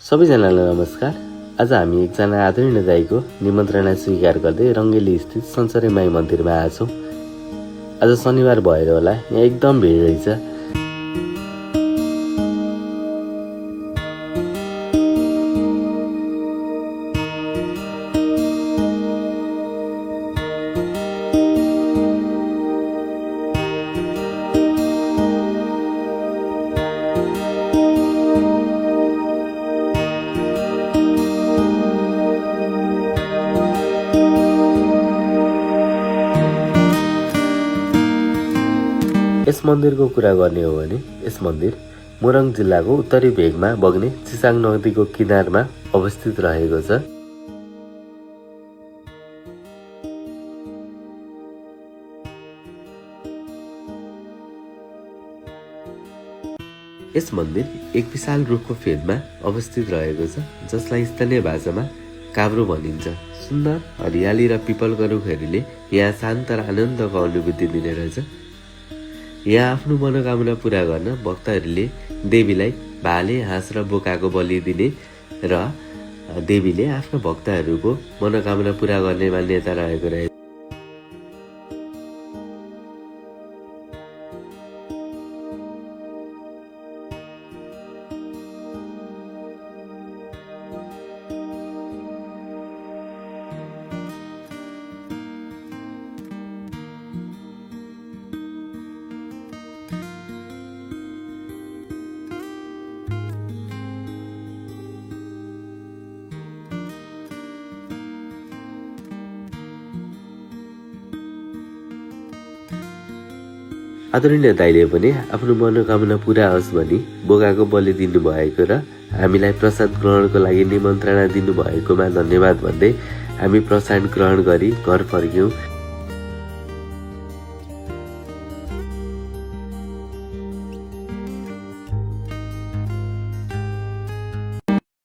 सबैजनालाई नमस्कार। आज हामी एकजना आदरणीय दाइको निमन्त्रणा स्वीकार गर्दै रङ्गेली स्थित सञ्चरे माई मन्दिरमा आएछौँ। आज शनिबार भएर होला, यहाँ एकदम भिड रहेछ। यस मन्दिरको कुरा गर्ने हो भने यस मन्दिर मोरङ जिल्लाको उत्तरी भेगमा बग्ने चिसाङ नदीको किनारमा अवस्थित रहेको छ। यस मन्दिर एक विशाल रुखको फेदमा अवस्थित रहेको छ, जसलाई स्थानीय भाषामा काब्रो भनिन्छ। सुन्दर हरियाली र पिपलको रुखहरूले यहाँ शान्त र आनन्दको अनुभूति दिने रहेछ। यहाँ आफ्नो मनोकामना पूरा गर्न भक्तहरूले देवीलाई भाले, हाँस र बोकाको बलि दिने र देवीले आफ्नो भक्तहरूको मनोकामना पूरा गर्ने मान्यता रहेको रहेछ। आदरणीय दाइले पनि आफ्नो मनोकामना पूरा होस् भनी बोकाको बलि दिनुभएको र हामीलाई प्रसाद ग्रहणको लागि निमन्त्रणा दिनुभएकोमा धन्यवाद भन्दै हामी प्रसाद ग्रहण गरी घर फर्क्यौँ।